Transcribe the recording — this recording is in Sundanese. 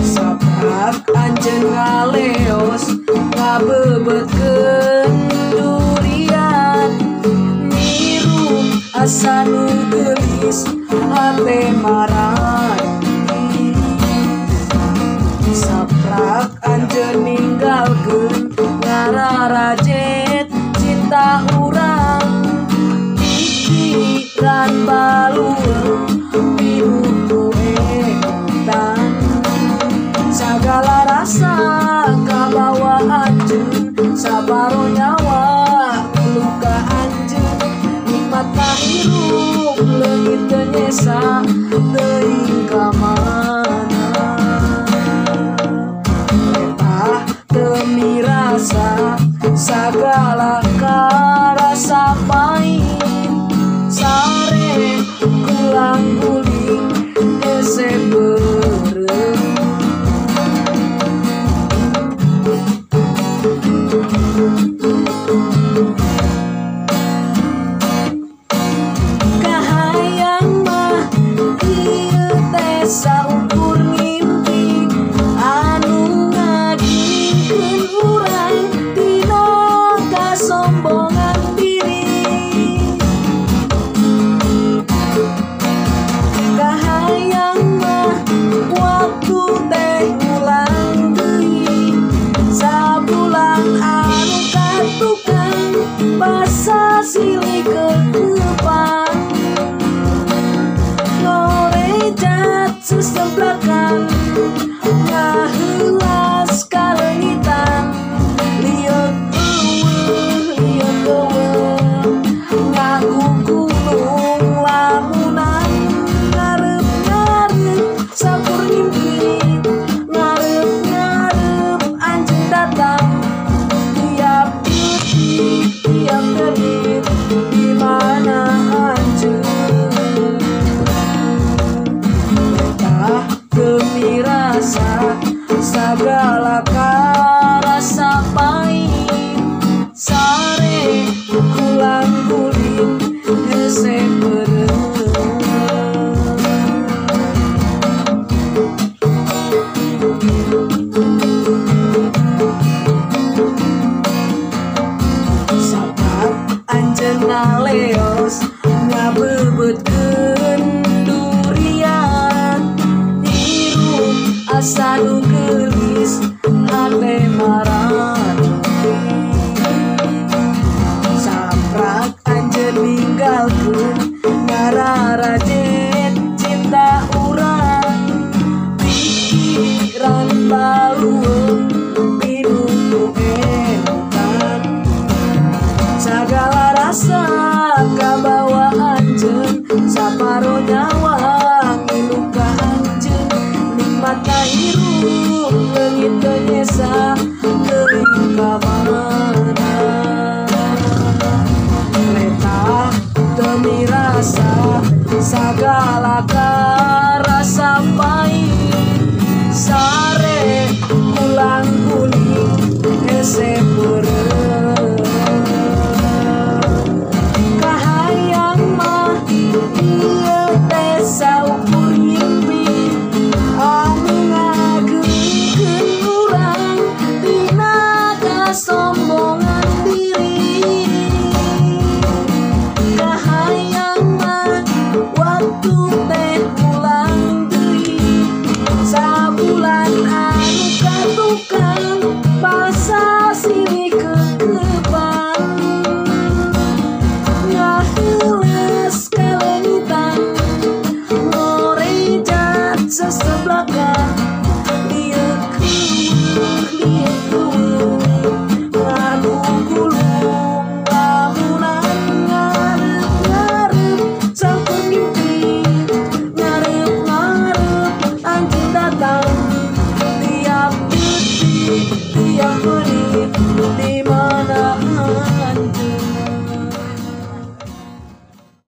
Saprak anjeun ngaleos ngabeubeutkeun durian, nirup asa nu geulis hate marah. Saprak anjeun ninggalkeun ngararajet cinta urang, pikiran balueung pinuh ku emutan. Sagala rasa kabawa anjeun, saparo nyawa luka anjeun, nikmat hirup leungit teu nyesa teuing ka mana. Letah teu mirasa sagala karasa pahit, sare gulang guling hese beureum. Kahayang mah ieu teh saukur ngimpi anu ngaginingkeun urang tina kasombongan diri. Kahayang mah waktu teh ngulang deui, sabulan anu katukang basa silih kekepan, ngorejat seseblakan ngaheulas kaleungitan, lieuk eueuh lieuk eueuh ngagugunung lamunan, ngarep-ngarep saukur ngimpi, ngarep-ngarep anjeun datang, tiap detik tiap menit di mana anjeun. Letah teu mirasa sagala karasa pahit, sare gulang guling hese beureum. Saprak anjeun ngaleos ngabeubeutkeun durian, hirup asa nu geulis hate marani. Saprak anjeun ninggalkeun ngararajet cinta urang, pikiran balueung pinuh ku emutan. Sagala rasa kabawa anjeun, saparo nyawa ngilu ka anjeun, nikmat hirup leungit teu nyesa teuing ka mana. Letah teu mirasa sagala karasa pahit, sare gulang guling hese.